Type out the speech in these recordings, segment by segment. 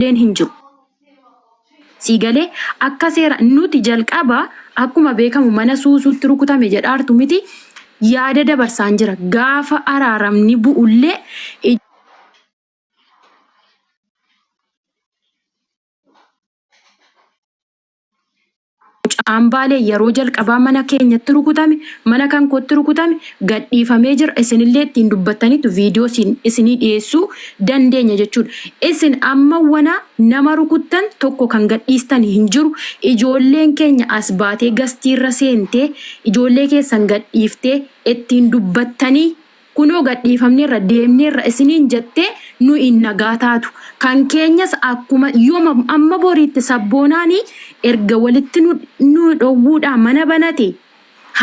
Tokkolleen hin jiru. Sii galee? Akka seera nuti jalqaba akkuma beekamu mana suusuutti rukutame jedhaartu miti yaada dabarsaan jira. Gaafa araaramni bu'ullee Mucaan Baalee yeroo jalqabaa mana keenyatti rukutame, mana kan kootti rukutame, gadhiifamee jira. Isinillee ittiin dubbattaniittu viidiyoo isinii dhiyeessuu dandeenya jechuudha. Isin amma wana nama rukuttan tokko kan gadhiistan hin jiru. Ijoolleen keenya as baatee gastiirra seentee ijoollee keessan gadhiiftee ittiin dubbattanii Kunoo gadhiifamneerra, deemneerra isiniin jettee nuyiin nagaa taatu. Kan keenyas akkuma yooma amma boriitti sabboonaani erga walitti nu nu dhowwuudhaa mana banate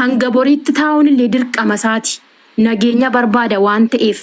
hanga boriitti taa'uun illee dirqama isaati. Nageenya barbaada waan ta'eef.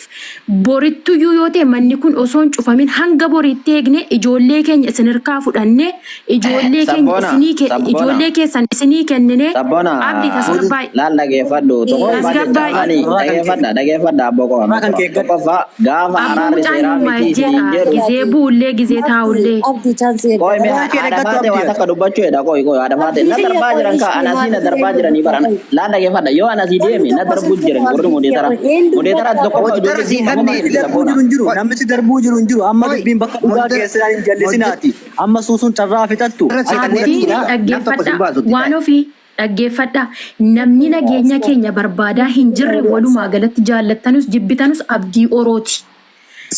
Borittuyyuu yoo ta'e manni kun osoo hin cufamin hanga boriitti eegnee ijoollee keenya isin hirkaa fudhannee ijoollee keenya Sabboona, isinii ke sabboona, ijoollee keessan isinii kenninee sabboona Abdi tasgabbaay laal dhageeffadhu tokkoffaa jecha tasgabbaay ani dhageeffadha dhageeffadha abboo koo Carraa kan amma kee eeggadhu. tokkoffaa gaafa Abbo araarri mucaan seeraa numa miti isiniin jedha jedhu gizee bu'ullee gizee taa'ullee. Abdi chaansii Qoy mee Carraa kee haadha eeggattu faate abdii waa ati. takka dubbachuu jedha qoy qoy haadha faate Abdii na kiyya darbaa qoy jiran kaa ishii anasii maal na darbaa ishee jiranii baran dubbata laan dhageeffadha yoo anasii Namni deeme na tokko darbuu sin jiran kennu warri abdii kiyya mudeetara qoy een mudeetara dubbadha tokkoffaa qoy. ijoollee Namni diima si miti darbuu sabboona jiru hin jiru. Namni si darbuu jiru hin jiru. Amma Qoy, dubbiin bakka dhugaa modera keessaa hin modera jallisinaati. Amma suusuun carraa fixattu. si Akka kanneen Abdii jira nam tokko sin dhaggeeffadha baasu waan ofii dhaggeeffadha namni nageenya keenya barbaadaa hin jirre walumaa galatti jaallattanus jibbitanus abdii orooti.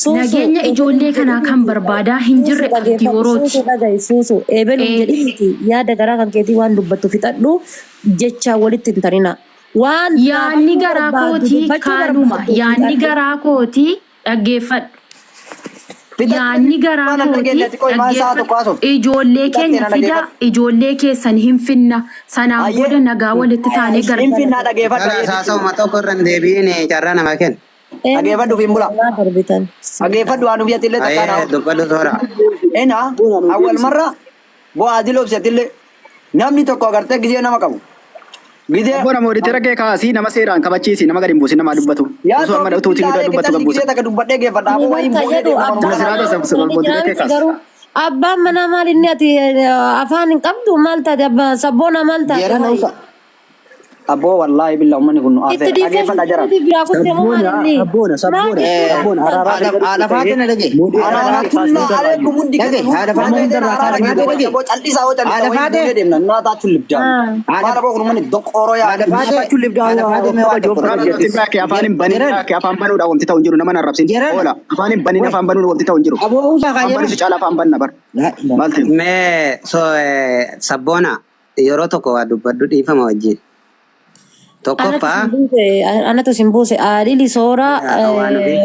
Suusu Nageenya ebeluun ijoollee kanaa jedhin kan miti barbaadaa hin suusu jirre abdii dhageeffadhu orooti. suusu dhaga'i suusu ebeluun Ee. jedhin miti yaada garaa kan keetii waan dubbattu fixadhu jechaa walitti hin tarina waan Yaanni gaafachuu garaa barbaaddu kootii dubbachuu kaanuma. barbaaddu Yaanni fixadhu. garaa kootii dhaggeeffadhu. Fixadhu Yaanni garaa waan hin kootii dhageenye ati qoy maal sa'a tokko dhaggeeffadhu. haasofte. Ijoollee Fixattee keenya na fidaa, dhageeffadhu. ijoollee keessan hin finna. Sanaan Hayyee booda nagaa walitti taanee hin gargar. finnaa dhageeffadhu Kalaas hayyee sitti haasawuma hima. tokko irra hin deebi'in carraa namaa kenna. Eenyu Dhageeffadhu ofiin bula. maa darbitan Dhageeffadhu waan ofii atillee takkaa naa Ayee obsi. dubbadhu toora. Ena awwal marra bu'aa adil obsi atillee namni tokko agartee gizee nama qabu. Gizee Abboon amma oditera kee kaasii nama seeraan kabachiisi nama gadi hin buusin nama dubbatu. yaa Osoo amma toofii utuu isin taalee dubbatu qixalli gad buusa. gizee takka dubbadhee geeffadha. Ani Aboo wayiin bakka buunee jedhu deemna abbaan barumsa Sirraa kanaa. manaa taasisu ni oditera jira kee miti kaas. garuu abbaan manaa maal inni ati afaan hin qabdu maal taate abbaan sabboona maal taate Jeeran hoyi ufa. Aboo wallaahi billa uummanni kun nu itti aarseera. dhiisee Dhageeffadha jara. shifteeti biraa kutte moo maal Sabboona, inni sabboona, maal sabboona, jechuudha sabboona. Araaraa Haadha fi haadha gadi faate ta'ee na dhagaye. moodeetara Haadha kee faate kaasii Araaratullaa hundarraayyuu. aleekum hundi dhagaye. keessan Haadha hundi Nama faate hundarraa araara kaasii haadha gidduu faate dubbadhu. dhagaye. aboo callisaa hoo Haadha callisa wayiin faate buunee deemna naataachuu libdaan. Ah. haadha Maal aboo kun uummanni doqooroo yaa haadha faate Nyaatachuun libdaa haadha faate mee kaba waan tokko jooftaa na Afaan jettis. baake afaan hin banin Jeran baake afaan banuudha wanti ta'u hin jiru nama hin arrabsin. jeran Oola afaan hin banin wai afaan banuudha wanti ta'u hin jiru. aboo usaa kaa Afaan jeran. banuusi caala afaan banna bar. Laa ilaaha. Maal ta'e? Mee so sabboona yeroo tokko waa dubbadhu dhiifama wajjin. Anatu Tokkoffaa sin buuse, anatu sin buuse, Adili Sooraa, waan ofii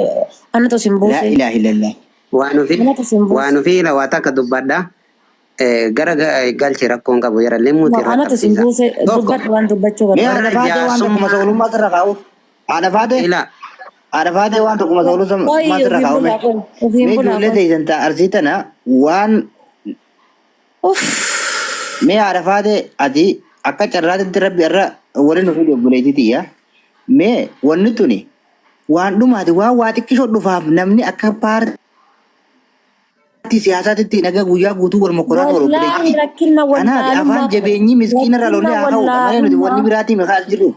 anatu sin laa buuse, ilaaha illallah. Waan ofii anatu sin buuse. waan ofii ila waa takka dubbadha. Gara galchi rakkoon qabu jara No, limmuuti irra anatu sin qabsiisa. buuse, Tokko dubbadhu waan dubbachuu Mee barbaaddu. haadha warra faatee waan tokko jaarsummaa masoolummaa sirra kaa'u. Haadha faatee ila haadha faatee waan tokko Qoy, masoolummaa sirra ofiin kaa'u mee. bulaa qoy, ofiin Mee bulaa ijoollee qoy. teessan ta'a arsii tana waan Uff. Mee haadha faatee ati akka carraatitti rabbi irra waliin nu fide obboleettii tiyya. Mee wanni tuni waan dhumaati waan waa xiqqishoo dhufaaf namni akka paartii siyaasaatitti nagaa guyyaa guutuu wal mokkoraa oolu Wallaahi obboleettii. rakkina Kanaaf afaan wallaalummaa qaban. jabeenyi miskiina irraa Rakkina lollee haa ka'udha malee nuti wanni wallaalummaa. biraatii maqaa as jirru.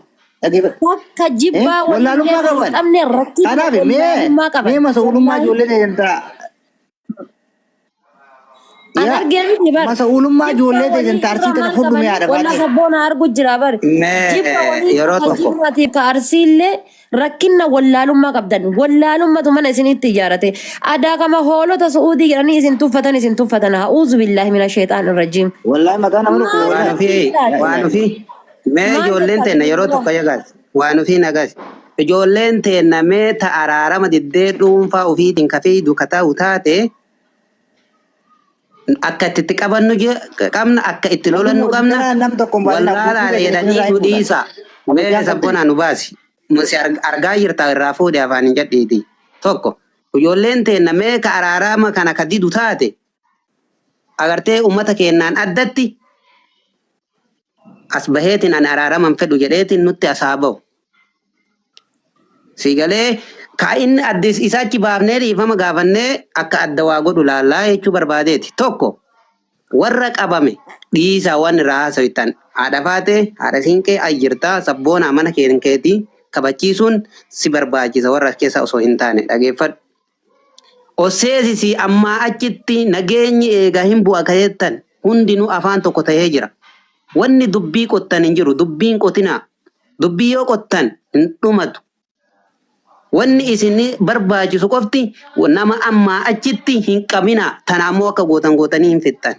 Dhaggeeffadhu. Takka jibbaa walillee Wallaalummaa kan hin qaban. qabne rakkina Kanaaf mee wallaalummaa qaban. mee masa'uulummaa Wallaahi. ijoollee teessan ta'a. An Yaa argee miti bar. masa'uulummaa Jibba ijoollee walii teessan irra taarsii tana maal fudhu mee qabanii haadha walla faatee. sabboona argu jira bar. mee Jibba walii yeroo ka tokko jimmaatiif ka arsiillee rakkinna wallaalummaa qabdan. Wallaalummatu mana isinitti ijaarate. Adaa kama hoolota su'uudii jedhanii isin tuffatan isin tuffatan. A'uuzu billaahi mina sheexaan irrajiim. Wallaahi mataa nama dhukkuba Maal waan wallaahi. ofii taate? waan ofii mee Maal ijoolleen taate teenna yeroo dura? tokko yagaas waan ofii nagas ijoolleen teenna mee ta araarama diddee dhuunfaa ofiitiin ka fiidu ka ta'u taate akka itti itti qabannu qabna akka itti Namni lolannu qabna mooditara nam tokko hin baasina guutuu wallaalaadha keessan jedhanii isinirraa nu hin fuudhan. dhiisa mee Abiddaa qabdan. sabboonaa nu baasi si argaa jirta irraa fuudhe afaan hin jedhiiti tokko ijoolleen teenna mee ka araarama kana ka didu taate agartee ummata keennaan addatti as baheetiin ani araarama hin fedhu jedheetiin nutti as haa bahu. Si galee Ka inni addis isa achi baafnee dhiifama gaafannee akka adda waa godhu laallaa jechuu barbaadeeti. Tokko warra qabame dhiisaa waan irraa haasawittan haadha faatee haadha siinqee ayyirtaa sabboonaa mana keetii kabachiisuun si barbaachisa warra as keessa osoo hin taane dhageeffadhu. Osseesisi ammaa achitti nageenyi eegaa hin bu'a kajettan hundinuu afaan tokko ta'ee jira. Wanni dubbii qottan hin jiru. Dubbiin qotinaa. Dubbii yoo qottan hin dhumatu. Wanni isin barbaachisu qofti nama ammaa achitti hin qabinaa. Tana ammoo akka gootan gootanii hin fixxan.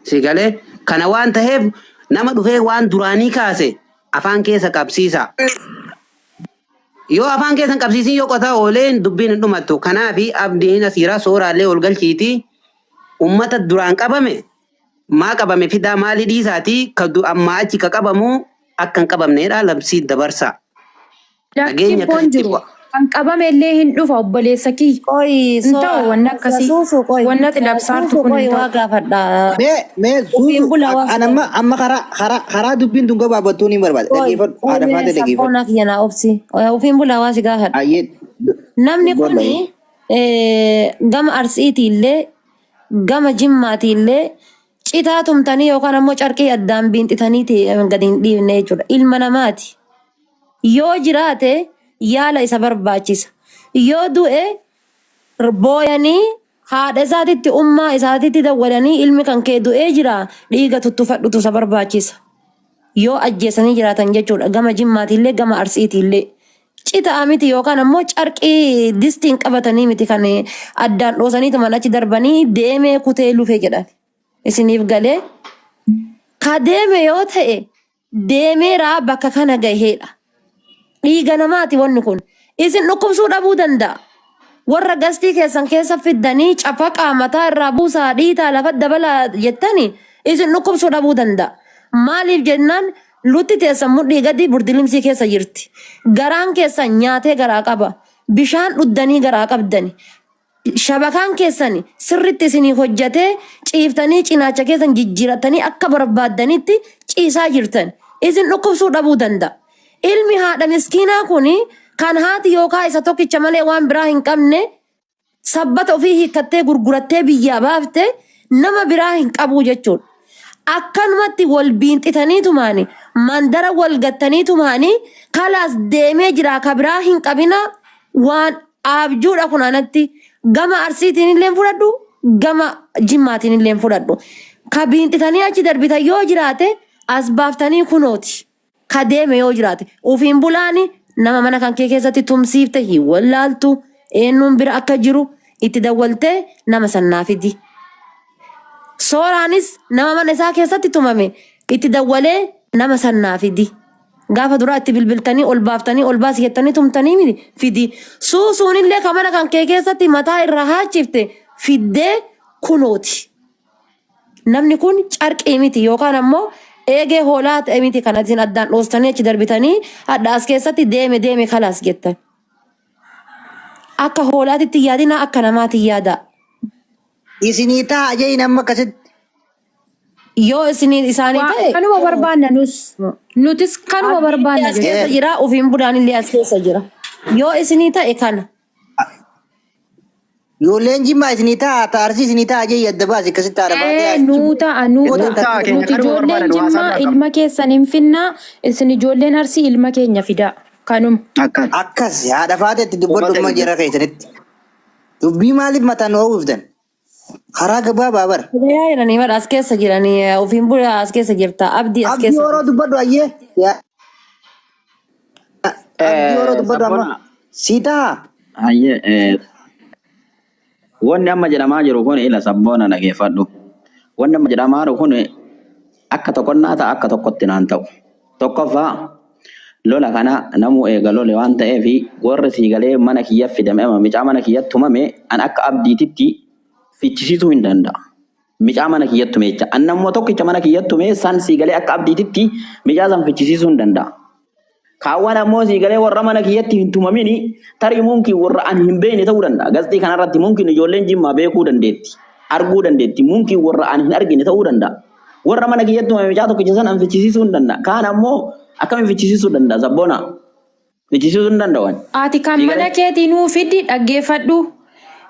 Si galee kana waan ta'eef nama dhufee waan duraanii kaase afaan keessa qabsiisa. Yoo afaan keessa hin qabsiisin yoo qotaa ooleen dubbiin hin dhumattu. Kanaafi abdiin asiiraa sooraallee ol galchiitii ummata duraan qabame maa qabame fidaa maali dhiisaatii ka ammaa achi ka qabamu akka hin qabamneedha labsii dabarsa. Lakki Nageenya boon akkasitti jiru. bu'a. Kan qabame illee hin dhufa obboleessa kiyya. Qoy Hin ta'u wanni akkasii. suusu qoy Wanni ati labsaartu suusu kun qoy hin waa ta'u. gaafadha. Mee mee Ofiin suusu bula waa an amma amma karaa karaa karaa dubbiin tun gabaabbattuu ni barbaada. Qoy Dhaggeeffadhu qoy haadha mee faatee dhaggeeffadhu. sabboona kiyya naa obsi. Ofiin bula waa si gaafadha. Ayyee Namni dubbadhu kuni ayyee. gama Arsiitiillee gama Jimmaatiillee citaa tumtanii yookaan ammoo carqii addaan biinxitaniiti gadi hin dhiifne jechuudha. Ilma namaati. Yoo jiraate yaala isa barbaachisa. Yoo du'e booyanii haadha isaatitti ummaa isaatitti dawwalanii ilmi kan kee du'ee jira dhiiga tuttufadhutu isa barbaachisa. Yoo ajjeesanii jiraatan jechuudha. Gama Jimmaatiillee gama Arsiitiillee. Citaa miti yookaan ammoo carqii distiin qabatanii miti kan addaan dhoosaniitumaan achi darbanii deemee kutee lufe jedhan. Isiniif galee ka deeme yoo ta'e deemeeraa bakka kana gaheedha. Dhiiga namaati wanni kun. Isin dhukkubsuu dhabuu danda'a. Warra gastii keessan keessa fiddanii cafaqaa mataa irraa buusaa dhiitaa lafa dabalaa jettani isin dhukkubsuu dhabuu danda'a. Maaliif jennaan lutti teessan mudhii gadi burdilimsii keessa jirti. Garaan keessan nyaatee garaa qaba. Bishaan dhuddanii garaa qabdani. Shabakaan keessan sirritti isinii hojjatee ciiftanii cinaacha keessan jijjiiratanii akka barbaaddanitti ciisaa jirtan. Isin dhukkubsuu dhabuu danda'a. Ilmi haadha miskiinaa kun kan haati yookaan isa tokkicha malee waan biraa hin qabne sabbata ofii hiikkattee gurgurattee biyyaa baafte nama biraa hin qabu jechuudha. Akkanumatti wal biinxitaniitumaani mandara wal gattaniitumaani kalaas deemee jira ka biraa hin qabina waan abjuudha kun anatti gama Arsiitiin illee fudhadhu gama Jimmaatiin illee fudhadhu. Ka biinxitanii achi darbitan yoo jiraate as baaftanii kunooti. Ka deeme yoo jiraate ofiin bulaani nama mana kan kee keessatti tumsiifte hin wallaaltu eenyuun bira akka jiru itti dawwaltee nama sannaa fidi. Sooraanis nama mana isaa keessatti tumame itti dawwalee nama sannaa fidi. Gaafa duraa itti bilbiltanii ol baaftanii ol baasi jettanii tumtanii miti fidi. Suusuunillee ka mana kan kee keessatti mataa irraa haachifte fiddee kunooti. Namni kun carqii miti yookaan ammoo eegee hoolaa ta'e miti kan isin addaan dhoostanii achi darbitanii hadha as keessatti deeme deeme kalaas jettan. Akka hoolaatitti yaadina akka namaatti yaadaa. Isinii ta'a jeyin amma akkasitti. Yoo isin isaanii Waa ta'e kanuma barbaanna nus. Nutis kanuma abdiin barbaanna as keessa jechuudha. jira ofiin budaan illee as keessa jira. Yoo isinii ta'e kana Ijoolleen jimmaa isinii ta'a ta'arsii isinii ta'a jeyi adda baasi akkasitti haadha faatee Ee nuu ta'a nuu Goota ta'a. Nuuf ta'a keenya Nuti kanuma ijoolleen barbaadan haasaa Jimmaa biraa qabna. ilma keessan hin finnaa isin ijoolleen Arsii ilma keenya fidaa. Kanuma. Akkan. Akkas haadha faateetti dubbadhu Uummata amma keenya. jara keessanitti. Dubbii maaliif mataan oowwiftan? Karaa gabaabaa bara. Yaa jiranii bara as keessa jiranii ofiin bulaa as keessa jirta abdii as Abdii keessa horoo jirta. dubbadhu ayyee. Yaa- Abdii horoo dubbadhu amma. Sabboona Sii ta'a. hayyee wanni amma jedhamaa jiru kun ila sabboona dhageeffadhu. Wanni amma jedhamaa jiru kun akka tokkonnaa ta'a akka tokkotti naan ta'u. Tokkoffaa lola kana namuu eega lole waan ta'eef warri siigalee mana kiyya fidame ama micaa mana kiyyatti tumame an akka abdiititti fichisiisuu hin danda'a. Micaa mana kiyyatti tume jecha. An namuma tokkicha mana kiyyatti tume san siigalee akka abdiititti micaa san fichisiisuu hin danda'a. Kaawwan ammoo siigalee warra mana kiyyatti hin tumamini tarii mumkin warra an hin beekne ta'uu danda'a. Gasxii kanarratti mumkin ijoolleen jimmaa beekuu dandeetti. Arguu dandeetti. Mumkin warra an hin argine ta'uu danda'a. Warra mana kiyyatti tumame micaa tokkicha san an fichisiisuu hin danda'a. Kaan ammoo akkamiin fichisiisuu danda'a sabboona? Fichisiisuu hin danda'u ani. Ati kan Sii mana galee? keetii nuu fiddi dhaggeeffadhu.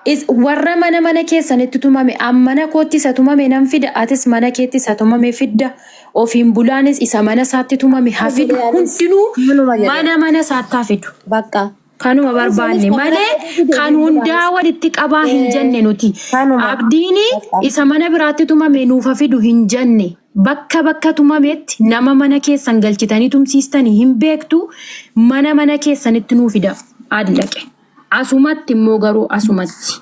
Is warra mana mana keessanitti tumame an mana kootti isa tumame nan fida atis mana keetti isa tumame fidda ofiin bulaanis isa mana isaatti tumame haa fidu Jedhe anis hundinuu manuma jedhe. mana mana isaatti haa fidu. Bakka. Kanuma Isinis barbaanne kan mana malee keetii fide kan ofiin hundaa bulaanis. walitti qabaa hin jenne nuti. Kanuma. Abdiin Bakka. isa mana biraatti tumame nuuf haa fidu hin jenne. Bakka bakka tumametti nama mana keessan galchitanii tumsiistanii hin beektu mana mana keessanitti nuu fida allaqe. Asumatti immoo garuu asumatti.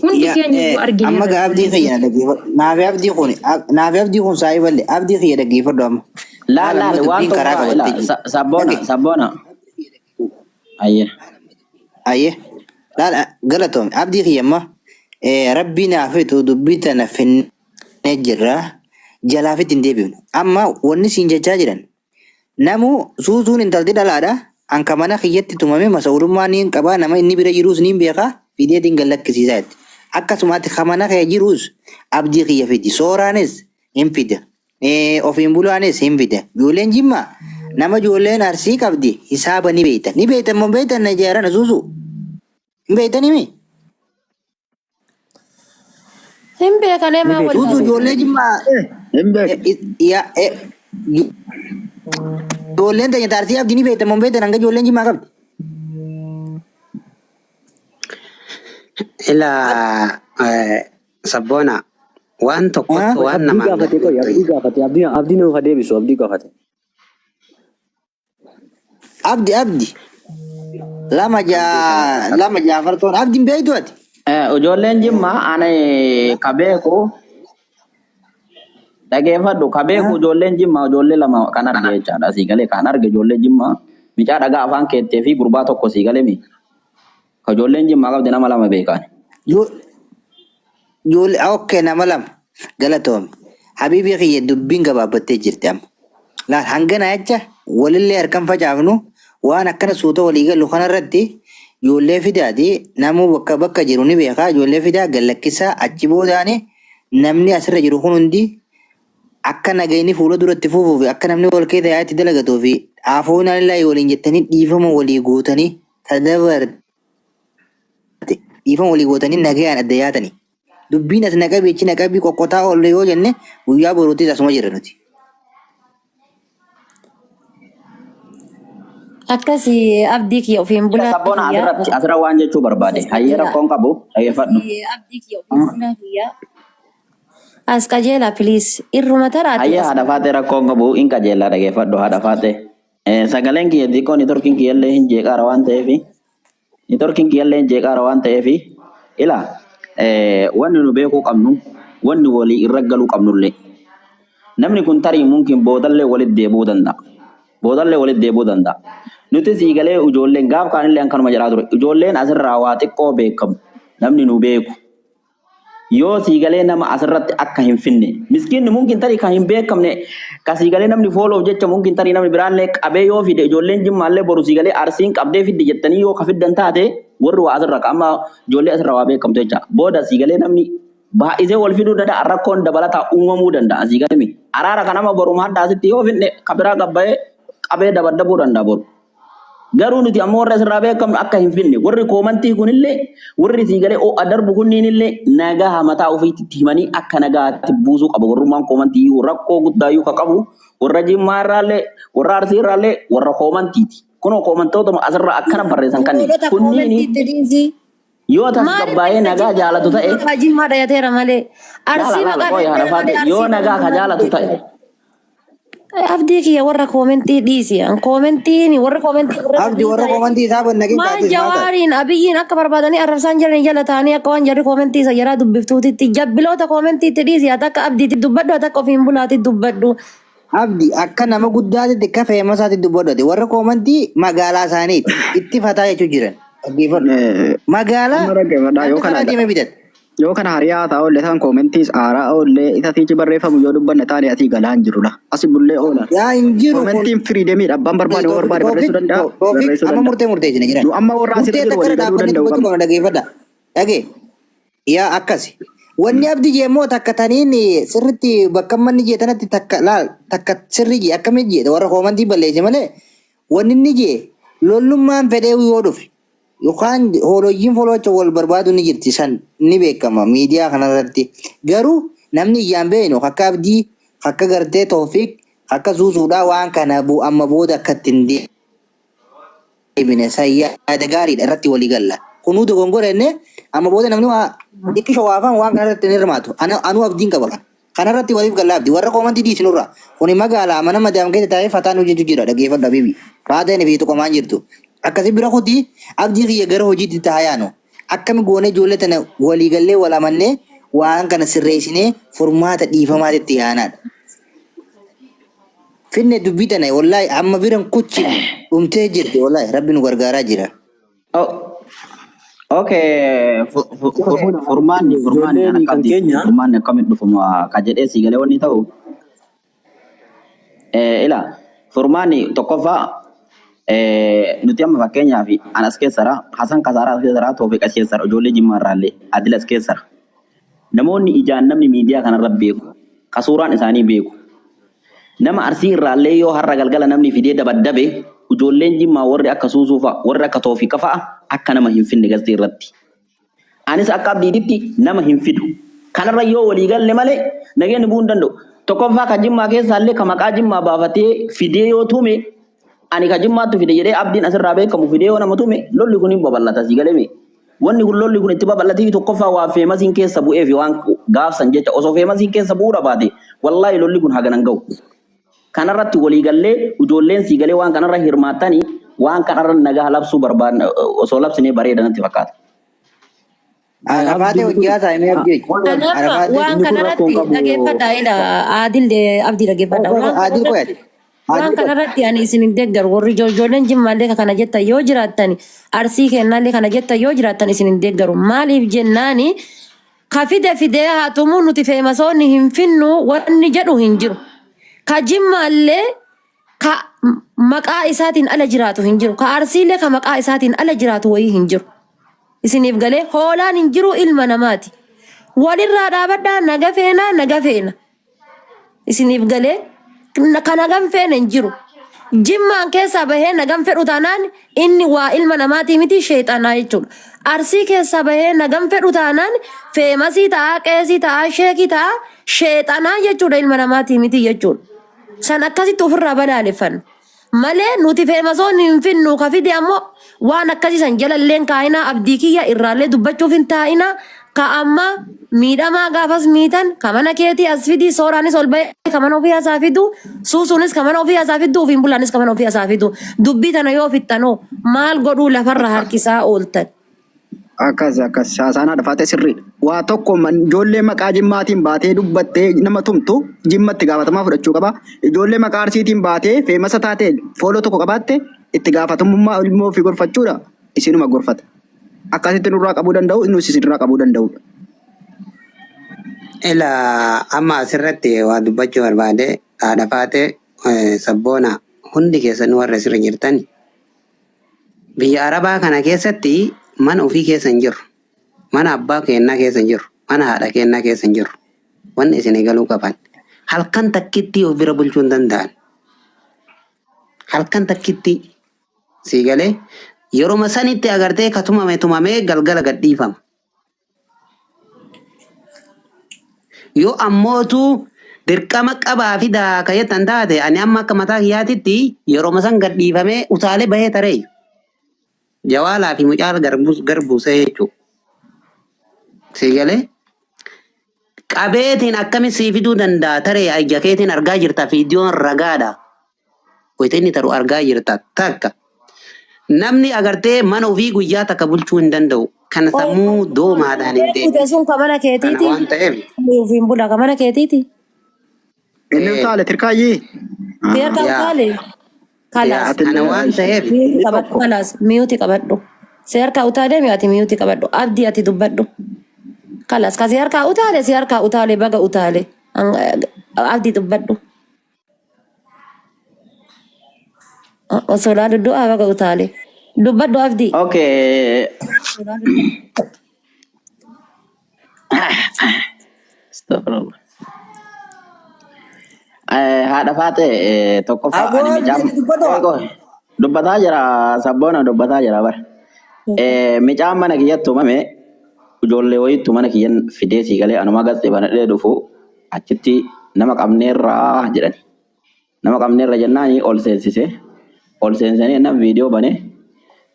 Hundi Ya, keenya iyyuu amma argineerra gaa abdii ijoollee kiyya na dhaggeeffadhu. Naafi abdii kun naafi abdii kun saahiballee abdii kiyya dhaggeeffadhu amma. Laal Laal amma laal waan dubbiin karaa tokko ila qabattee jirti. sabboona Dhage sabboona. Ayyee. ayyee laal galatoome abdii kiyya amma rabbii naafitu dubbii tana finnee jirra jalaafitti hin deebifnu. Amma wanni siin jechaa jiran Namu suusuun intalti dhalaadha. An ka mana kiyyatti tumame masa'uulummaa niin qabaa nama inni bira jiruus niin beeka fideetiin gad lakkisiisaa jetti. Akkasuma ati ka mana kee jiruus abdii kiyya fidi. Sooraanis hin fida. Ofiin bulaanis hin fida. Ijoolleen Jimmaa nama ijoolleen Arsii qabdi hisaaba ni beeytan. Ni beeytan moo hin beeytan na jaarana suusuu? Hin beeytanii mii? Hin beekanee Ni maa beekna. Suusuu wallaalu. ijoollee Jimmaa Hin beekna. yaa ijoolleen teenya taarsii abdii ni beektan moo hin beektan hanga ijoolleen Jimmaa qabdi. Ilaa sabboona waan tokkotti waan Abdii namaan gaafate qoy abdii gaafate abdii abdii nuuf haa deebisu abdii gaafate. Abdi abdi lama jaa lama jaafartoon abdi hin beektu ati. Ijoolleen Jimmaa ani ka beeku dhageeffadhu ka beeku ijoolleen Jimmaa ijoollee lama kan arge jechaadha sii galee kan arge ijoollee Jimmaa micaa dhagaa afaan keettee fi gurbaa tokko sii galee mi ka ijoolleen Jimmaa qabde nama lama beekaan. Ijoollee okay nama lama galatoomi. Habiibii kiyya dubbiin gabaabbattee jirti amma. Laal hangana jecha walillee harkan facaafnu waan akkana suuta walii galu kanarratti ijoollee fidaati namuu bakka bakka jiru ni beekaa ijoollee fidaa gad lakkisaa achi boodaani namni asirra jiru kun hundi akka nagayni fuula duratti fufuu fi akka namni wal keessa yaa'etti dalagatuu fi aafoonaan illaa waliin jettanii dhiifama walii gootanii tadabarte dhiifama walii gootanii nagayaan adda yaatanii. Dubbiin as naqabii achi naqabii qoqqotaa oolle yoo jenne guyyaa boruuttis asuma jirra nuti. Akkasi abdii kiyya ofiin Ila bulaa sabboona kiyya. asirratti asirra waan jechuu barbaade As hayyee qajeelaa. rakkoon qabu dhaggeeffadhu. Abdii kiyya ofiin bulaa kiyya. As qajeelaa please. Irruma taraati Hayyee as haadha faatee rakkoon qabu hin qajeellaa dhaggeeffadhu haadha faatee. Sagaleen kiyya xiqqoo nitorkiin kiyyallee hin jeeqaara waan ta'eef nitorkiin kiyyallee hin jeeqaara waan ta'eef ila wanni nu beekuu qabnu wanni walii irra galuu qabnullee namni kun tarii mumkin boodallee walitti deebi'uu danda'a. Boodallee walitti deebi'uu danda'a. Nuti sii galee ijoolleen gaaf kaanillee akkanuma jedhaa ture. Ijoolleen asirraa waa xiqqoo beekamu namni nu beeku. Yoo sii galee nama asirratti akka hin finne miskiinni mumkin tarii kan hin beekamne ka sii galee namni fooloof jecha mumkin tarii namni biraallee qabee yoo fide ijoolleen jimmaallee boru sii galee arsiin qabdee fidde jettanii yoo ka fiddan taate warri waa asirra ka amma ijoollee asirra waa beekamtu jecha booda sii galee namni baay'isee wal fiduu danda'a rakkoon dabalataa uumamuu danda'a sii galee mi araara kan amma boru hadda asitti yoo finne ka biraa gabbayee qabee dabaddabuu danda'a boru. Garuu nuti ammoo warra asirraa beekamnu akka hin finne warri koomantii kunillee warri sii galee ho'a darbu kunniinillee nagaa mataa ofiitti himanii akka nagaatti buusuu qaba. Warrummaan koomantii iyyuu rakkoo guddaa iyyuu ka qabu warra Jimmaa irraallee warra Arsii irraallee warra koomantiiti. Kunoo koomantootuma asirraa akkana barreessan kanneen Hoolota kunniini koomantiitti dhiisii. yoo Maaliif tasgabbaa'ee dhimma nagaa Jimmaa jaalatu ta'e maqaa Jimmaa dhayateera malee. laala Arsii laala maqaa qoy haadha dhayateera malee faate yoo Arsii nagaa ka maqaa jaalatu ta'e Abdii kiyya warra koomentii dhiisi. An koomentiin warra koomentii warra Abdi warra koomentii isaa bannaqin Maal taatis maal taate? jawaariin abiyyiin akka barbaadanii arrabsaan jiran jala taa'anii akka waan jarri koomentii isa jaraa dubbiftuutitti jabbiloota koomentiitti dhiisi ati akka abdiitti dubbadhu ati akka ofiin bulaatti dubbadhu. Abdi akka nama guddaatitti akka feemasaatti dubbadhu ati warra koomentii magaalaa isaaniiti itti fataa jechuu jiran. Dhaggeeffadhu. Magaalaa Amma dhaggeeffadhaa yoo namni kana karaa deemee bitata. Yoo kana hariyaa taa oollee taan koomentiis aaraa oollee isa siichi barreeffamu yoo dubbanne taane asii galaa hin jirudha. Asi bullee oola. Yaa hin jiru kun Koomentiin firiidemiidha. Abbaan barbaade yoo barbaade barreessuu Toofik danda'a. Toofik Barreessuu amma danda'a. murtee murteessine jiran. Nu amma warra asirra Murtee jiru takka irra walii galuu dhaabbannee danda'u dubbachuu qabna. qabna dhaggeeffadha. Dhagee yaa akkasi. Wanni abdi jee immoo takka taniin sirritti bakka manni jee tanatti takka laal takka sirri jee akkamii jee warra koomantii balleesse malee wanni inni jee Lollummaan fedhee yoo dhufe yookaan hoolooyyiin foloocha wal barbaadu ni jirti san ni beekama miidiyaa kanarratti. Garuu namni iyyaan beeknu akka Abdii, akka gartee Toofiq, akka Suusuudhaa waan kana amma booda akka ittiin deebine san yaada gaariidha irratti walii galla. Kunuu dogongora jennee amma booda namni waa xiqqisho waafan waan kanarratti hin hirmaatu. Anuu abdiin qaba kana. Kanarratti waliif galla abdi. Warra koomantii dhiisinurra. Kuni magaalaa mana madaam keessa taa'ee fataan hojjechuu jira dhaggeeffadhu habiibi. Faateen fi tuqamaan jirtu. Akkasi bira kuti abdii kiyya gara hojiitti ta'a yaanu. Akkami goonee ijoollee tana walii gallee wal amannee waan kana sirreessinee furmaata dhiifamaatitti yaanaadha. Finne dubbii tana wallahi amma biran kuchinu dhumtee jirti wallahi rabbi nu gargaaraa jira. Oh, okay, furmaanni furmaanni Ijoolleen an kan akka abdiitti keenya furmaanni akkamitti dhufuma ka jedhee si galee wanni ta'u ila furmaanni tokkoffaa nuti amma fakkeenyaaf an as keessara Hasan Kasaaraa as keessara Toofiq as keessara ijoollee Jimmaa irraallee Adil as keessara namoonni ijaan namni miidiyaa kanarra beeku ka suuraan isaanii beeku Nama Arsii irraallee yoo har'a galgala namni fidee dabaddabe ijoolleen Jimmaa warri akka Suusuu fa'a warri akka Toofiqa fa'a akka nama hin finne gastii irratti. Anis akka Abdiititti nama hin fidu. Kanarra yoo walii galle malee nageenyi bu'uu hin danda'u. Tokkoffaa ka Jimmaa keessaallee ka maqaa Jimmaa baafatee fidee yoo tume ani ka Jimmaattu fide jedhee Abdiin asirraa beekamu fidee yoo nama tume lolli kun hin babal'ata sii galee mee. Wanni kun lolli kun itti babal'atee tokkoffaa waan feemasiin keessa bu'ee fi waan gaafsan jecha osoo feemasiin keessa bu'uu dhabaate wallaahi lolli kun hagana hin ga'u. Kanarratti walii gallee ijoolleen sii galee waan kanarra hirmaattanii waan kanarra nagaa labsuu barbaadna osoo labsinee bareeda natti fakkaata. Arafaatee Abdiin kun hojii haasaa himee abdii. Kanaaf Arafaatee waan inni kun rakkoo kanarratti hin qabu. dhageeffadhaa ila Adil abdii dhageeffadhaa. Waan Adil kanarratti qoyati. waan Adil qoyati. kanarratti ani isin hin deeggaru warri ijoolleen jimmaallee ka kana jettan yoo jiraattan arsii kennaallee kana jettan yoo jiraattan isin hin deeggaru. Maaliif jennaani ka fide fidee haa tumuu nuti feemasoonni hin finnu wanni jedhu hin jiru. Ka jimmaallee ka maqaa isaatiin ala jiraatu hin jiru. Ka arsiillee ka maqaa isaatiin ala jiraatu wayii hin jiru. Isiniif galee hoolaan hin jiru ilma namaati. Walirraa dhaabadhaa naga feena naga feena. Isiniif galee ka nagan feene hin jiru. Jimmaan keessaa bahee nagan fedhu taanaan inni waa ilma namaatii miti sheexanaa jechuudha. Arsii keessaa bahee nagan fedhu taanaan feemasii ta'aa, qeesii ta'aa, sheekii ta'aa sheexanaa jechuudha ilma namaatii miti jechuudha. San akkasitti ofirraa balaaleffanna. Malee nuti feemasoonni hin finnu ka fide ammoo waan akkasii san jalalleen kaa'inaa abdii kiyya irraallee dubbachuuf hin taa'inaa ka amma miidhamaa gaafas miitan ka mana keetii as fidii sooraanis ol ba'ee ka mana ofii asaa fidu suusuunis ka mana ofii asaa fiddu ofiin bulaanis ka mana ofii asaa fidu dubbii tana yoo fixxanoo maal godhuu lafarra harkisaa ooltan. Akkas akkas haasaan haadha faatee sirriidha. Waa tokko ijoollee maqaa jimmaatiin baatee dubbattee nama tumtu jimmatti gaafatamaa fudhachuu qaba. Ijoollee maqaa arsiitiin baatee feemasa taatee fooloo tokko qabaatte itti gaafatamummaa ilmoo ofii gorfachuudha isinuma gorfata. Akkasitti nurraa qabuu danda'u nus isinirraa qabuu danda'udha. Ila amma asirratti waa dubbachuu barbaade haadha faatee sabboona hundi keessanuu warra asirra jirtan biyya Arabaa kana keessatti mana ofii keessa hin jirru. Mana abbaa keennaa keessa hin jirru. Mana haadha keennaa keessa hin jirru. Wanni isin eegaluu qaban. Halkan takkitti of bira bulchuu hin danda'an. Halkan takkitti sii galee yeroma sanitti agartee ka tumame tumamee galgala gadhiifama. Yoo ammootu dirqama qabaa fidaa ka jettan taate ani amma akka mataa kiyyaatitti yeroma san gadhiifamee utaalee bahee taree jawaalaa fi mucaa garbuusee jechuudha. Sii galee qabeetiin akkamitti sii fiduu danda'a taree ija keetiin argaa jirta viidiyoon ragaadha. Wayita inni taru argaa jirta takka. Namni agartee mana ofii guyyaa takka bulchuu hin danda'u. Kan sammuu doomaadhaan hin Beekute deemne. sun ka mana Kana keetiiti. waan ta'eef. Ofiin bula ka mana keetiiti. Inni utaale tirkaayyee. Seerka Yaa. utaale. Yaa Kalaas. kana waan ta'eef. Miyuuti Inni qabadhu tokko. kalaas. Miyuuti qabadhu. Seerka utaalee mi ati miyuuti qabadhu. Abdii ati dubbadhu. Kalaas ka seerka utaale seerka utaale baga utaale. Abdii dubbadhu. Osoo laalu du'aa baga utaale. Dubbadhu abdii. Okay. Astaghfirullah. Haadha faate tokkoffaa Aboo ani abdii mucaan ati dubbadhu. qoy qoy. Dubbataa jira sabboona dubbataa jira bara. Micaan mana kiyyatti uumame ijoollee wayiitu mana kiyyan fidee sii galee anuma gatsee banadhee dhufu achitti nama qabneerraa jedhani. Nama qabneerra jennaani ol seensise. Ol seensanii jennaan viidiyoo bane.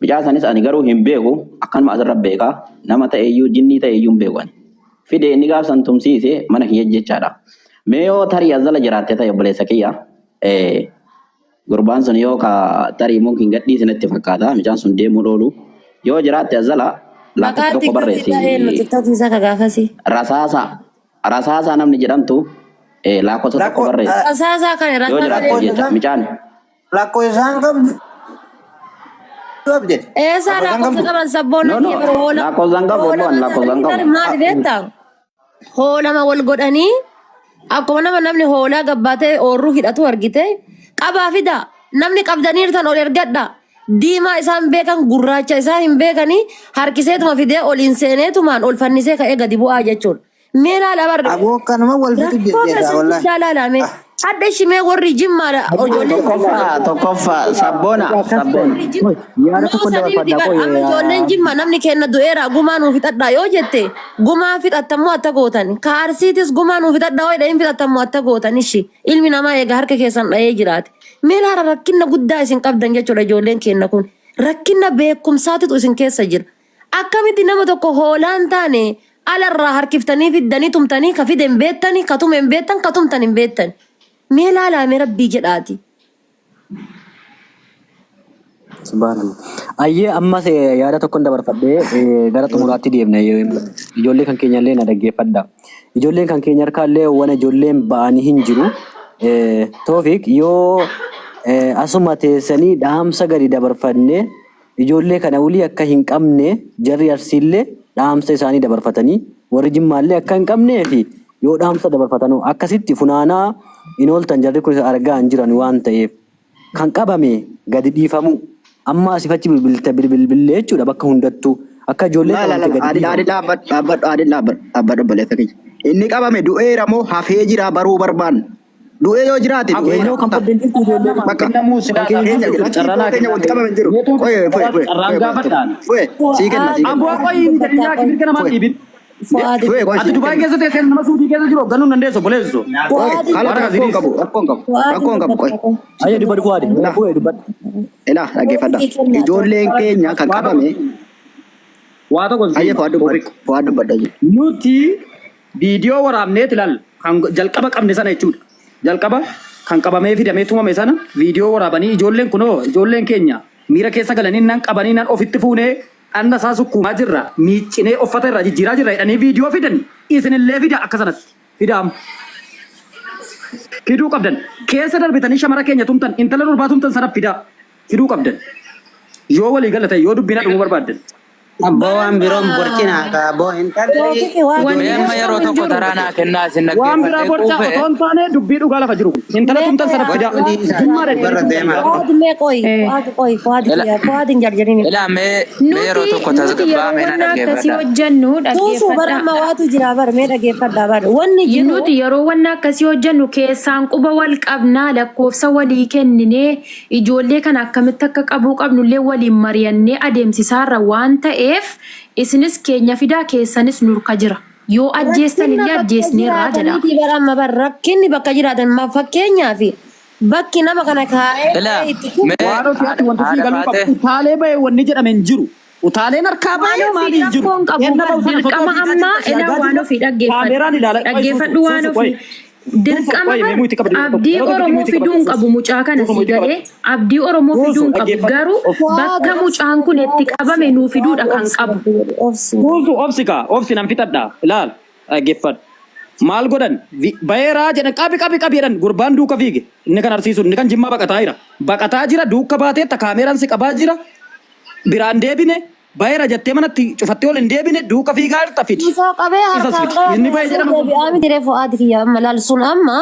Micaa sanis ani garuu hin beeku akkanuma asirra beekaa nama ta'eyyuu jinnii ta'eyyuu hin beeku ani. Fide inni gaaf san tumsiise mana kiyya jechaadha. Mee yoo tarii as jala jiraatte ta'e obboleessa kiyya gurbaan sun yoo ka tarii mumkin gadhiise natti fakkaata mucaan sun deemuu dhoolu yoo jiraatte as jala Maqaa lakkoofsa tokko tiktookii barreessi. isaa eenyu tiktookii isaa ka gaafasii. Rasaasa rasaasaa namni jedhamtu lakkoofsa tokko Rakkoo barreessi Rasaasaa kan yoo rasaasaa jiraatte rakkoo jecha isaan mucaan rakkoo isaan qabdu abdeen Eessaa rakkoo isaan lakkoofsa qabdu. qaban sabboonna No no kiyya bara hoola lakkoofsa hin qabu hoolama obboon lakkoofsa hin ta'anii qabu. maali beektaa? Hoolama wal godhanii akkuma nama namni hoolaa gabbaatee oorruu hidhatu argite qabaa fida namni qabdaniirtan ol ergadha diimaa isaan beekan gurraacha isaa hin beekanii harkiseetuma fidee oliin seeneetumaan ol fannisee ka'ee gadi bu'aa jechuudha. Mee laala bar Aboo kanuma wal fitu rakkoo jirti egaa keessan wallahi. guddaa laalame. Hadda ishimee warri jimmaadha ijoolleen jimmaa Tokkoffaa tokkoffaa sabboona Akkas ta'e. sabboona. warri jimma Qoy yaada noo tokko sadii miti dabarfadha bar qoy amma ijoolleen jimma namni kenna du'eera gumaa nuu fixadhaa yoo jette gumaa fixattammoo atta gootan ka arsiitis gumaa nuu fixadhaa yoo jedhe hin fixattammoo atta gootan ishi ilmi namaa eega harka keessan dha'ee jiraate mee laala rakkinna guddaa isin qabdan jechuudha ijoolleen kenna kun rakkinna beekumsaatitu isin keessa jira Akkamitti nama tokko hoolaa hin taane alarraa harkiftanii fiddanii tumtanii ka fide hin beektani ka tume hin beektan ka tumtan hin beektan. Mee laalaa mee rabbii jedhaati. Subhanallah. Ayyee ammas yaada tokkon dabarfadhee gara xumuraatti deemna. Ijoollee kan keenya illee na dhaggeeffadha. Ijoolleen kan keenya harkaa illee waan ijoolleen ba'anii hin jiru. Toofiq yoo asuma teessanii dhaamsa gadi dabarfannee Ijoollee kana wly akka hin qabne jarri Arsiillee dhaamsa isaanii dabarfatanii warri Jimmaallee akka hin qabnee fi yoo dhaamsa dabarfatanoo akkasitti funaanaa hin ooltan jarri kunis argaa hin jiran waan ta'eef kan qabame gadi dhiifamuu amma asif achi bilbilta bilbilbillee jechuudha bakka hundattuu akka ijoollee Laala qabamte laala gadi adil dhiifamtu. adil dhaabbadhu dhaabbadhu adil dhaabbadhu dhaabbadhu obboleessa kiyya. Inni qabame du'eera moo hafee jira baruu barbaanna. Du'ee yoo jiraate du'eera. Eenyoo kan badde hin jirtu ijoollee Bakka Kennamuu kan silaa keenya hin keenya jirtu lakki carraa iddoo naa keenya kennaa walitti qabame hin jiru. Meetuu Qoye foye foye carraan foye gaafadhaan. foye sii kenna sii kenna. Amboo qoyi hin jedhin yaa mirga namaan Foye dhiibin. foye qoye Ati sii Dubaay kenna. keessa teessee nama Suudii keessa jiru hoogganuu hin dandeessu obboleessu. Qoye haala Warra rakkoon Ziris. qabu rakkoon qabu rakkoon qabu qoye. Ayyee dubbadhu Fuwaadi Ilaa Fuwee dubbadhu. ilaa dhaggeeffadha. Ijoolleen keenya kan Waa tokko qabame waa tokko ayyee siin fo'aa dubbadhu fo'aa dubbadhu ayyee. Nuti viidiyoo waraabneet ilaal kan jalqaba qabne sana jechuudha. Jalqaba kan qabamee fidamee tumame sana viidiyoo waraabanii ijoolleen kunoo ijoolleen keenya miira keessa galanii nan qabanii nan ofitti fuunee dhanna isaa sukkuumaa jirra miiccinee uffata irraa jijjiiraa jirra jedhanii viidiyoo fidan isinillee fida akka sanatti fidaam. Fiduu qabdan keessa darbitanii shamara keenya tumtan intala durbaa tumtan sana fidaa fiduu qabdan yoo walii gala ta'e yoo dubbiin dhumuu barbaaddan. Abboo waan biroon borcinaa ka abboo intalli Toofiqi waan Wanni Mee amma yeroo borcamu hin tokko jiru. taraa naa kennaa isin Waan biraa dhaggeeffadhee borcaa quufee. otoo hin taane dubbii dhugaa lafa jiru kun. Intala mee tumtan qoy sana fidaa. borcuu dhiisaa Jimmaa dhugarra dhaqxanii tumtan deemaa. fidaa. Fuwaad mee qoy Eh. Fuwaad qoy Fuwaad Ila kiyya Fuwaad hin jarjarini. ilaa mee mee yeroo Nuti tokko nuti yeroo tasgabbaa'aa mee na wanna akkasii dhaggeeffadhaa. hojjennu Tuusuu bara dhaggeeffadhaa. amma waatu jira bar mee dhaggeeffadhaa bar wanni jiru Nuti yeroo wanna akkasii hojjennu keessaan quba wal qabnaa lakkoofsa walii kenninee ijoollee kana akkamitti akka qabuu qabnullee waliin mari'annee adeemsisaarra waan ta'eef isinis keenya fidaa keessanis nurka jira. Yoo ajjeestan rakkinna illee bakka ajjeesneerraa jedha. jiraataniiti bar amma bar rakkinni bakka jiraatan ma fakkeenyaaf bakki nama kana kaa'ee Ilaa ka'ee itti mee Waan ofii ati haadha wanti sii haadha galuu qabu faatee utaalee bahe wanni jedhame hin jiru. Utaaleen harkaa Waan bahe ofii maali hin jiru. rakkoon qabu Enna bar bahu sana fotoo dirqama ofii ammaa taasisaa ilaa argaa waan jirra. ofii dhaggeeffadhu. Kaameraan ilaala. Qoy suusu Dhaggeeffadhu waan suusu qoy. ofii. Suusu Dirqama qoy bar meemuu itti qabdi yeroo tokko. abdii Yeroo tokko Oromoo meemuu itti fiduu qabdi hin suusu. qabu mucaa kana Suusu sii itti qabdi. galee abdii Oromoo fiduu Suusu hin qabu dhaggeeffadhu. garuu Of Fuwaad bakka obsi mucaan kun itti Fuwaad obsi qabame nuu Fuwaad fiduudha kan obsi qabu. rabbi jedhi obsi. Suusu obsi kaa obsi nan fixadha. Ilaal dhaggeeffadhu. Maal godhan baheeraa jedhan qabi qabi qabi jedhan gurbaan duuka fiige inni kan arsiisu inni kan jimmaa baqataa jira. Baqataa jira duuka baateetta kaameeraan si qabaa jira. Biraan deebine baheera jettee manatti cufattee ol hin deebine duuka fiigaa jirta fidi. Osoo qabee Isas harkaan fidi. Inni qabame bahe sun jedhama deebi'aa miti ree Fuwaad kiyya amma laal sun amma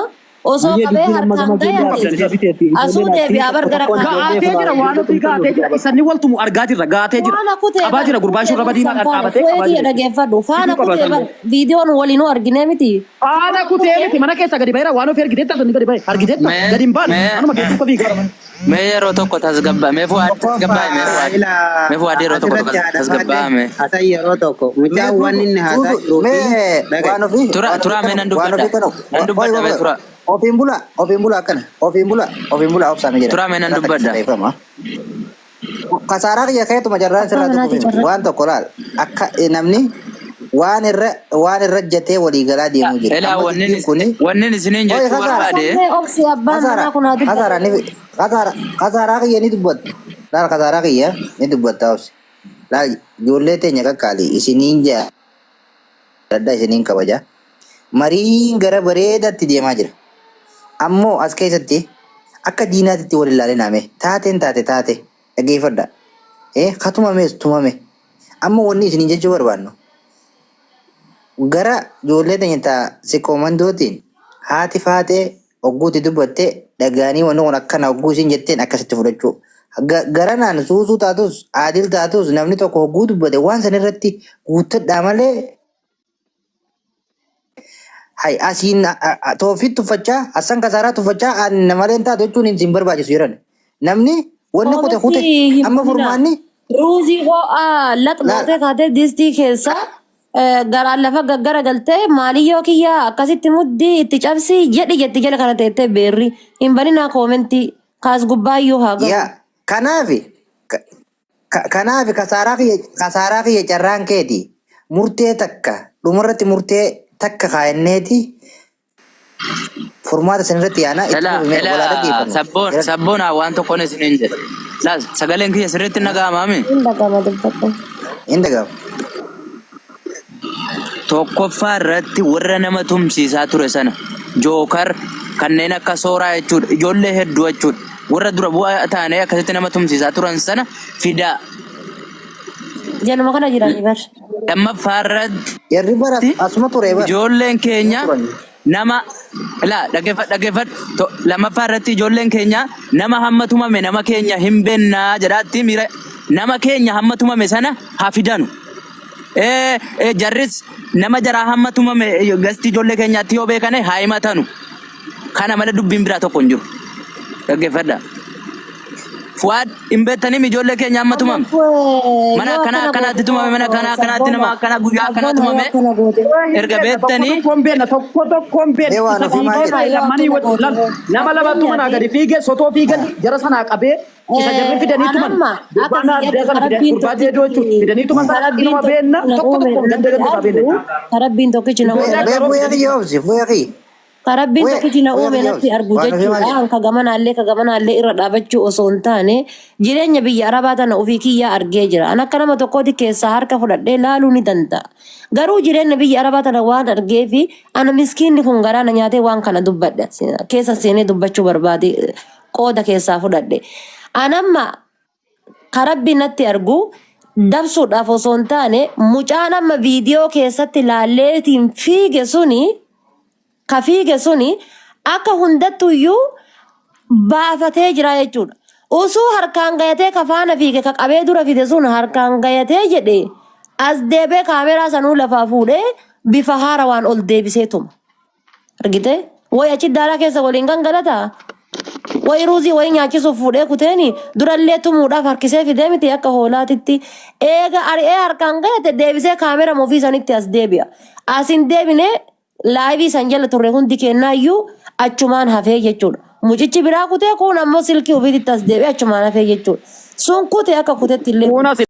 Osoo Ayyee qabee dubbiin amma harkaan gama ijoollee gayate Arsii deebiteetti. asuu Ijoolleen Arsii deebi'a bar tokko gara tokkoon kaanii. ijoollee Gaatee jira funaan waan ijoollee ofii tumtuu gaatee nuuf jira qaba. isanni waltumu argaa jirra gaatee jira Faana kutee qabaa bar jira gurbaan kutee shurraba bar diimaadhaan sanfaana dhaabatee qabaa fu'eetii jira dhageeffadhu faana fiduu qaba kutee bar sanillee. viidiyoon waliinuu argine miti. Faana kutee miti mana keessa gadi baheera waan ofii argiteetta sun gadi bahe argiteetta Mee gadi hin baane mee anuma keessu kofii gara mana. mee yeroo tokko tasgabbaa mee Fuwaad Tokkoffaa tasgabbaa mee Fuwaad ila mee Fuwaad yeroo tokko asirratti haadha tasgabbaa faate mee hasan yeroo tokko Mee mucaan waan suusu inni haasaa suusu jiruu fi mee dhagaye. waan ofii tura waan ofii tura mee kanu nan waan dubbadha ofii kanu nan oi dubbadha oi mee oi tura ofiin bula akkana ofiin bula obsaame jedhan tura mee nan irraa takka dubbadha sirreeffama. Kasaaraa kiyya keetuma jarraan Abbaa sirraa manaatii tuquuf miti carraa. waan tokko laal akka namni waan irra jetee walii galaa deemuu jira. Elaa Amma wannin dubbiin kuni wannin isiniin oi jechuu kasaara barbaade Mee obsi abbaan kasaara manaa kun haa kasaara dubbatu. ni kasaara kasaaraa kiyya ni dubbatta laal kasaaraa kiyya ni dubbatta obsi laal ijoollee teenya qaqqaali isiniin jaalladha isiniin kabaja mariin gara bareedaatti deemaa jira. Ammoo as keessatti akka diinaatitti wal ilaalinaa mee taateen taate taate dhageeffadha. Eh ka tumames tumame. Amma wanni isiniin jechuu barbaannu gara ijoollee teenya ta siqoomandootiin haati faaxee ogguutti dubbatte dhagaanii wanni kun akkana ogguu isin jetteen akkasitti fudhachuu. Garanaan suusuu taatus aadil taatus namni tokko hogguu dubbate waan san irratti guuttadhaa malee Hay asiin Toofiq tuffachaa Hassan Kasaaraa tuffachaa ani namalee hin taatu jechuun hin barbaachisu jedhan. Namni wanni kute kute Koomentii hin amma baninaa. furmaanni Ruuzii ho'aa lax laal gootee kaatee distii keessa garaan lafa gaggara galtee maaliyyoo kiyyaa akkasitti muddii itti cabsii jedhi jetti jala kana teettee beerri hin baninaa koomentii kaas gubbaayyuu haa gahu. yaa kanaafi Kanaafi kasaaraa kiyya kasaaraa kiyya carraan keeti murtee takka dhumarratti murtee takka kaayanneeti furmaata san irratti yaana itti Ela fufi mee ela walaa dhaggeeffannu sabboon jedhan. sabboon waan tokkoon isiniin jedha. Laal sagaleen kiyya sirriitti naga'amaami. Hin dhagama dubbadhu. Hin dhaga'amu. Tokkoffaa irratti warra nama tumsiisaa ture sana jookar kanneen akka sooraa jechuudha ijoollee hedduu jechuudha warra dura bu'aa taanee akkasitti nama tumsiisaa turan sana fidaa. Jaluma kana jiranii bar. Lammaffaa irratti Jarri bara asuma ture bara. ijoolleen Asuma keenya turan. nama laa dhaggeeffadhu dhaggeeffadhu lammaffaa irratti ijoolleen keenya nama hamma tumame nama keenya hin bennaa jedhaatti miira nama keenya hamma tumame sana haa fidanu. Eh, eh, jarris nama jaraa hamma tumame gasti ijoollee keenyaatti yoo beekane haa himatanu. Kana malee dubbiin biraa tokko hin jiru. Dhaggeeffadha. Fuwaad hin beektaniim ijoollee keenya hamma Amma tumame. fue Mana yoo akkanaa akkana akkanaatti goote tumame mana akkanaa akkanaatti nama sabboona akkanaa guyyaa akkanaa sabboona yoo tumame akkana goote Hin erga beekna tokko beektanii tokkoon beekna tokko tokkoon Mee beekna waan isa ofii maal fiigee jedha? ta'e yoo lammanii akkana wajjin goote lal nama lamatu manaa fakkeenyaaf gadi fiigee sotoo fiigan jara sanaa qabee isa jarri fidanii An tuman amma akka gurbaa kiyyaatti addaa sana ka fidan rabbiin gurbaa jeedoo jechuudha tokkichi fidanii tuman ka sana rabbiin inuma beenna tokkichi na tokko uume tokkoon ganda natti ganda isaa argu beenna ka rabbiin tokkichi na uume ijoollee Mee akka yeroo bu'ee fidanii kiyya tuman obsi bu'ee kiyya. ka rabbiin Bu'ee tokkichi na bu'ee uume kiyya natti obsi argu waan ofii maal jechuudha jedha? ka gamanaallee ka gamanaallee irra dhaabachuu osoo hin taane jireenya biyya arabaa tana ofii kiyyaa argee jira an akka nama tokkooti keessaa harka fudhadhee laaluu ni danda'a garuu jireenya biyya arabaa tana waan argeefi ana miskiinni kun garaa na nyaatee waan kana dubbadha keessa seenee dubbachuu barbaade qooda keessaa fudhadhe. An amma ka rabbi natti argu dabsuudhaaf osoo hin taane mucaan amma viidiyoo keessatti laalleetiin fiige suni ka fiige suni akka hundattuyyuu baafatee jira jechuudha. Usuu harkaan gayatee ka faana fiige ka qabee dura fide sun harkaan gayatee jedhe as deebee kaameraa sanuu lafaa fuudhee bifa haarawaan ol deebisee tuma. Argitee? Way achi daaraa keessa waliin gangalataa? Way ruuzii wayi nyaachisuuf fuudhee kuteeni durallee tumuudhaaf harkisee fidee miti akka hoolaatitti. Eega ari'ee harkaan gayate deebisee kaamera ofii sanitti as deebi'a. As hin deebine laayivii san jala turre hundi kennaayyuu achumaan hafee jechuudha. Mucichi biraa kutee kun ammoo silkii ofiitti as deebi'ee achumaan hafee jechuudha. Sun kute akka kutetti illee Kuunas